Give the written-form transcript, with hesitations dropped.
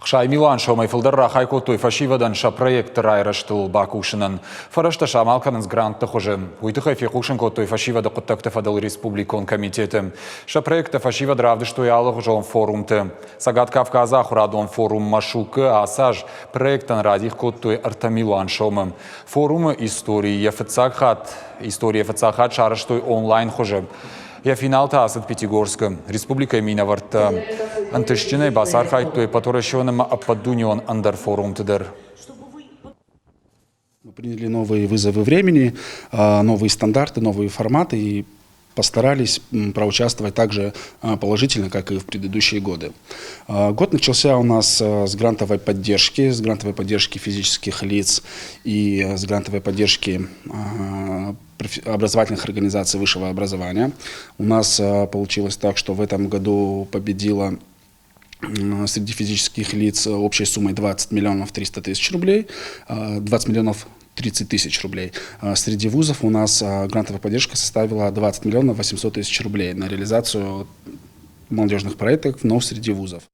60 милуан сомӕй фылдӕр рахай кодтой фӕсивӕдӕн сӕ проектты райрӕзтыл бакусынӕн. Фӕрӕзтӕ самал кӕнынц грантты хуызы. Уый тыххӕй фехъусын кодтой фӕсивӕды хъуыддӕгты фӕдыл республикон комитеты. Сӕ проекттӕ фӕсивӕд равдыстой алыгъуызон форумты. Цӕгат Кавказы ахуырадон форум Машук-ы ацы аз проектӕн радих кодтой 3 милуан сомы. Форумы историйы йӕ фыццаг хатт историйы фыццаг хатт сарӕзтой онлайн хуызы. Йӕ финал та ацыд Пятигорскы. Республикӕйы минӕвӕрттӕ ӕнтыстджынӕй бацархайдтой ӕппӕтуӕрӕсеон ӕмӕ ӕппӕтдунеон ӕндӕр форумты дӕр. Мы приняли новые вызовы времени, новые стандарты, новые форматы и постарались проучаствовать также положительно, как и в предыдущие годы. Год начался у нас с грантовой поддержки, с грантовой поддержки физических лиц и с грантовой поддержки образовательных организаций высшего образования. У нас получилось так, что в этом году победила среди физических лиц общей суммой 20 миллионов 300 тысяч рублей, 20 миллионов 30 тысяч рублей. Среди вузов у нас грантовая поддержка составила 20 миллионов 800 тысяч рублей на реализацию молодежных проектов, но среди вузов.